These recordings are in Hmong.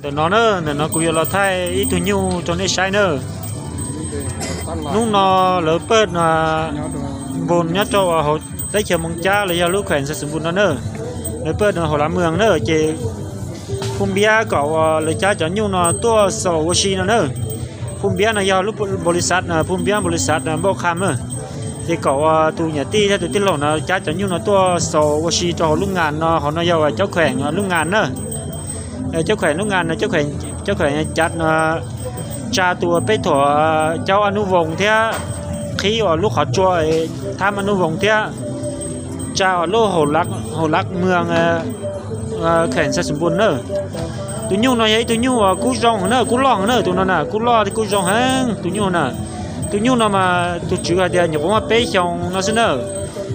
Ntawm no na, ntawm no kuv yuav los thaij ib tug nyuj rau nej saib na. Hnub no lawv pawg npus nyob rau hauv teb chaws Moos Cab los yog lub kheem Xais Xus Npus no na, lawv pawg hauv Lav Mws na ces Phoo Npiab kom lawv cab cov nyuj no tuaj xaus ua si no na. Phoo Npiab no yog lub npaus lis xav, Phoo Npiab npaus lis xav npauj qha na, ces kom tus niam tij thiab tus tij laug no cab cov nyuj no tuaj xaus ua si rau hauv lub ngas no, hauv no yog caub kheem lub ngas na. Caub kheem lub ngas no, caub kheem cav tsa tus peb thuam caub Ab Nub Voos thiab qhib ua lub qhov tsua Thab Ab Nub Voos thiab tsa ua lub Haum Lav Mws kheem Xais Xus Npus na. Tus nyuj no yog ib tug nyuj uas kub zoo na, kub loj na, tus no na kub loj thiab kub zoo heev tus nyuj na. Tus nyuj no mas tus tswv hais tias nyuam qhuav muaj peb xyoos no xwb na,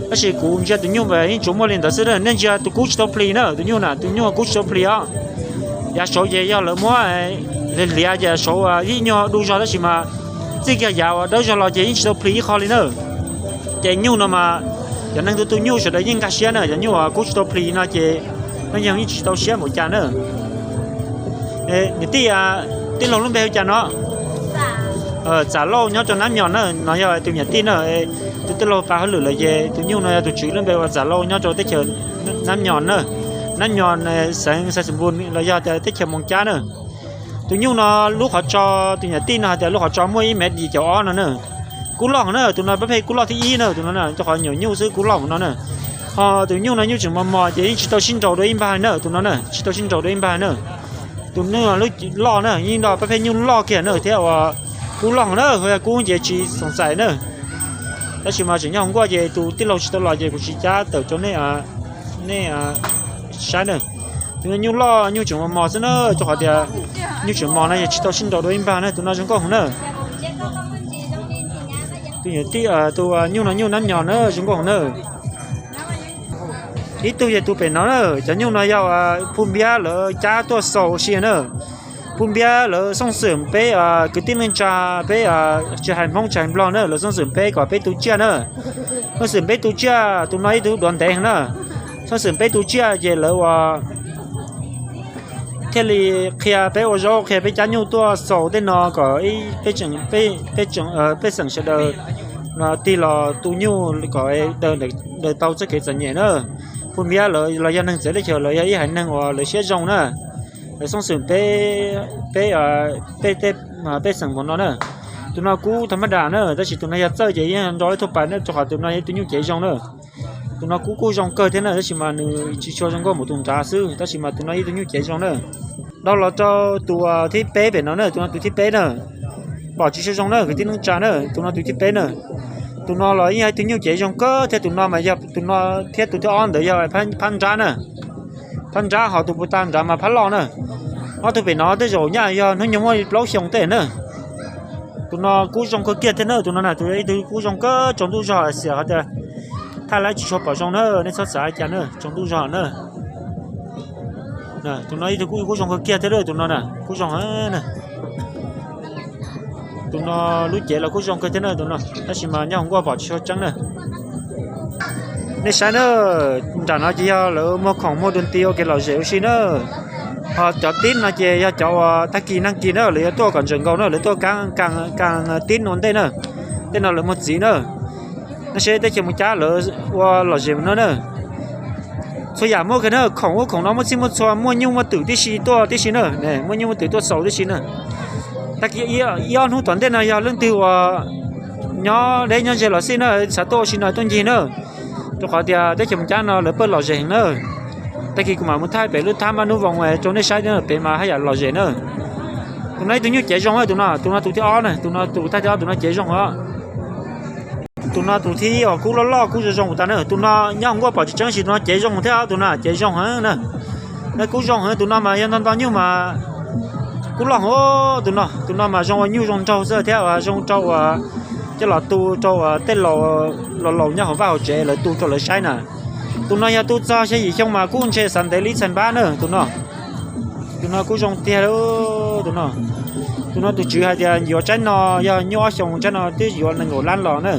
tab sis kuv ntsia tus nyuj mas yeej tsuas muaj li ntawd xwb na. Nej ntsia tus kub tsis tau plis na, tus nyuj na, tus nyuj kub tsis tau plis os. Yav saud ces yog lawv muab hliav hliav ces saud ib nyuag du zog tab sis mas txij kiag yav uas dawb zog los ces yeej tsis tau plis ib qho li na. Ces nyuj no mas cov neeg tu tu nyuj sawv daws yeej nkag siab na, cov nyuj uas kub tsis tau plis no ces nej yeej tsis tau siab npaum cas na. Niam tij, tij laug lub npe hu cas no? Txam Lauj nyob rau Nab Nyos na, no yog tus niam tij na. Tus tij laug pab hauj lwm lawm ces tus nyuj no yog tus tswv lub npe ua Txam Lauj nyob rau teb chaws Nab Nyos na, Nab Nyos xeev Xais Xus Npus los yog tias teb chaws Moos Cab na. Tus nyuj no lub qhov tso, tus niam tij no hais tias lub qhov tso muaj ib mev yim caum ob no na. Kub loj na, tus no pab phem kub loj thib ib na, tus no rau qhov nyuam nyuj xwb kub loj no na. Ho tus nyuj no nyuj tseem mos mos ces yeej tsis tau sib nraus dua ib npag na, tus no na tsis tau sib nraus dua ib npag na. Tus nyuj loj na yeej nrog pab phem nyuj loj kiag na thiab uas kub loj na, ho yog kub ces tsis xoom xais na. Tab sis mas tseem nyob hauv nkuaj ces tus tij laug tsis tau los ces kuv tsis cab tawm rau nej saib na. Tus nyuj loj nyuj tseem mos mos xwb na, rau qhov tias nyuj tseem mos no ces tsis tau sib nraus dua ib npag na, tus no zoo nkauj heev na. Tus nyuj no nyuj Nab Nyos na zoo nkauj heev na. Ib tug yog tus pem no na, cov nyuj no yog Phoo Npiab lawv cab tuaj xaus ua si na. Phoo Npiab lawv xoob xwm peb kwv tij neej tsa, peb tsis hais Hmoob tsis hais Nplog na, lawv xoob xwm peb kom peb tu tsiaj na. Xoob xwm peb tu tsiaj, tus no ib tug duav ntev heev na. Xoob xwm peb tu tsiaj ces lawv ua thiaj li qhia peb ua zaub, qhia peb cab nyuj tuaj xaus tej no kom peb xeem sawv daws tig los tu nyuj kom daws tau txoj kev txom nyem na. Phoo Npiab lawv los yog neeg txawv teb chaws, lawv yog ib haiv neeg uas lawv siab zoo na. Lawv xoob xwm peb, peb, peb xeem mus no na. Tus no kub thas mas das na, tab sis tus no yog txawj ces yeej nrau ib tug pais na, rau qhov tus no yog ib tug nyuj cev zoo na. Tus no kub kuj zoo kawg thiab na, tab sis mas nws tsis tshua zoo nkauj mus tus nrad xwb, tab sis mas tus no ib tug nyuj cev zoo na. Dhau los rau tus thib peb pem no na, tus no tus thib peb na. Pom tsis tshua zoo na kwv tij neej tsa na, tus no tus thib peb na. Tus no los yeej yog ib tug nyuj cev zoo kawg thiab, tus no mas yog tus no thiab tus thib ob ntawd yog phab nrab na. Phab nrab, ho tus puag ta nrad mas phab loj na. Ob tug pem no tej zaum nyaj yog hnub nyoog muaj plaub xyoos tej na. Tus no kub zoo kawg kiag thiab na, tus no na tus ib tug kub zoo kawg, tsaus ntuj zog xiam qhov tias thaij lawv tsis tshua pom zoo na, nej txhob xav cas na, tsaus ntuj zog na. Tus no ib tug kub zoo kawg kiag thiab, tus no na kub zoo na. Tus no lub cev los kub zoo kawg thiab na, tus no tab sis mas nyob hauv nkuaj pom tsis tshua tseeb na. Nej saib na, nram no ces yog lawv muag khoom muag dua nti ua kev lom zem ua si na. Ho cov tib no ces yog cov uas tag kis nag kis na lawv yuav tuaj kom ntseem nkaus na, lawv tuaj kas tib ua ntej na. Tej no lawv muag txiv na. Nab seb teb chaws Moos Cab lawv ua lom zem no na. Txhua yam muaj kiag na, khoom ub khoom no muaj txhij muaj txhua, muaj nyuj muaj twm tib si tuaj tib si na, muaj nyuj muaj twm tuaj xaus tib si na. Tag kis ib ob hnub tom ntej no yog leej twg uas nyob deb nyob ze los xij na, xav tuaj ua si no tuaj ncig na. Rau qhov tias teb chaws Moos Cab no lawv pawg lom zem heev na. Tag kis kuv mam mus thaij pem lub thab mab nub voos rau nej saib, pem mas haj yam lom zem na. Tus no ib tug nyuj cev zoo, tus no tus no tus thib ob na, tus no tus thib ob tus no cev zoo os. Tus no tus thib ib uas kub loj loj kub zoo zoo tas na, tus no nyob hauv nkuaj pom tsis tseeb sis tus no cev zoo thiab, tus no cev zoo heev na. Kub zoo heev, tus no mas yog nto nto nyuj mas kub loj heev. Tus no tus no mas zoo ua nyuj zoo nraug xwb thiab zoo rau uas coj los tu rau uas tej laus laus nyob hauv vaj hauv tsev lawv tu rau lawv saib na. Tus no yog tu txog xya yim xyoo mas kuj ntshe xav ntev li txhais npab na tus no. Tus no kuj zoo tiag. Tus no, tus no tus tswv hais tias yuav tsaib no yog nyuaj ob xyoos, tsaib no twb yuav nees nkaum lab los na.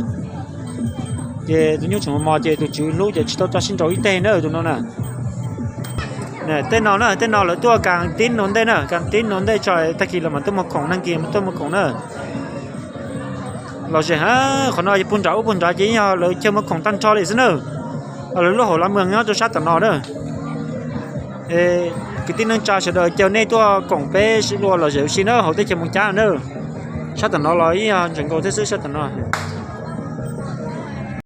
Ces tus nyuj tseem mos mos ces tus tswv hlub ces tsis tau tso sib nraus ib teg na tus no na. Tej no na, tej no lawv tuaj kas tib nuav ntej na, kas tib nuav ntej tso, tag kis lawv mam tuaj muag khoom, nag kis mam tuaj muag khoom na. Los zem ha, qhov no yog puag nrad ub puag nrad ces yog lawv chaw muag khoom tag nrho li xwb na. Lawv lub hauv Lab Moos nyob rau sab tom no na. Kwv tij neej tsa sawv daws, caw nej tuaj koom peb sib ua los zem ua si na hauv teb chaws Moos Cab na. Sab tom no los ib yog ntseem nkaus thiab xwb sab tom no.